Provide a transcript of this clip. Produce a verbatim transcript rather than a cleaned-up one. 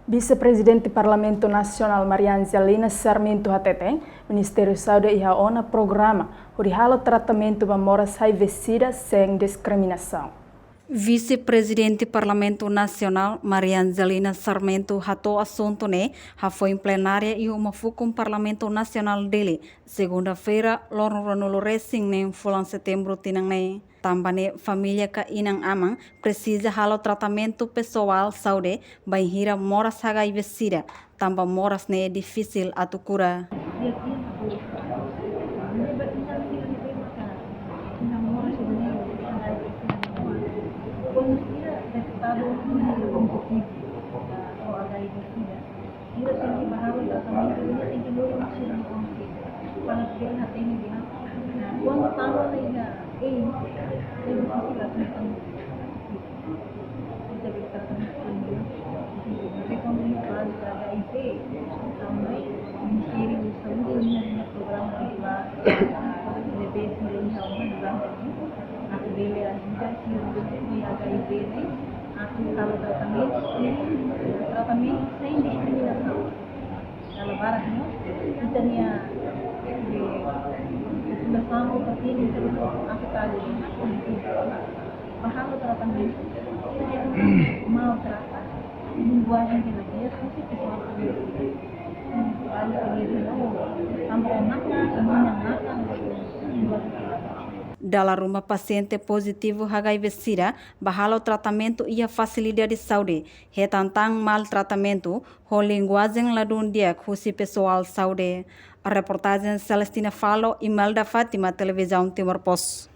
Vise-Prezidente Parlamentu Nasionál Maria Angelina Sarmento hateten, Ministériu Saúde iha ona programa hodi halo tratamentu ba moras HIV-SIDA sein diskriminasaun. Vise-Prezidente Parlamentu Nasionál Maria Angelina Sarmento hato'o asuntu ne'e hafoin plenária iha uma fukun Parlamentu Nasionál Dili, segunda-feira, loron ruanulu resin neen fulan Setembru tinan ne'e. Tanba ne'e família ka inan-aman presiza halo tratamentu pesoál saúde bainhira moras HIV-SIDA, tanba moras ne'e difisil atu kura. Sira tenke bá halo tratamentu, sira tenke lori sira-nia oan. Para bele hatene di'ak. Kuandu tama ona iha AIDS, é difisil atu tratamentu. Ita bele tratamentu. Maibé kuandu iha kazu HIV, tanba Ministériu Saúde iha programa regulár, ne'ebé sira iha ona durante ne'e, atu bele ajuda sira iha HIV ne'e, atu halo tratamentu, tratamentu sein diskriminasaun. Dala barak no, ita-nia, eh, populasaun, ita-nia populasaun afetadu, bá halo tratamentu, maltrata, linguajen ke la di'ak, husi pesoál saúde. Tanba maka, maka, maka, linguajen ke la di'ak. Dala ruma pasiente pozitivu HIV-SIDA bá halo tratamentu iha fasilidade saúde, hetan tan maltratamentu ho linguajen ladún di'ak husi pesoál saúde. Reportajen Celestina Falo, Imelda Fátima, Televizaun Timor Post.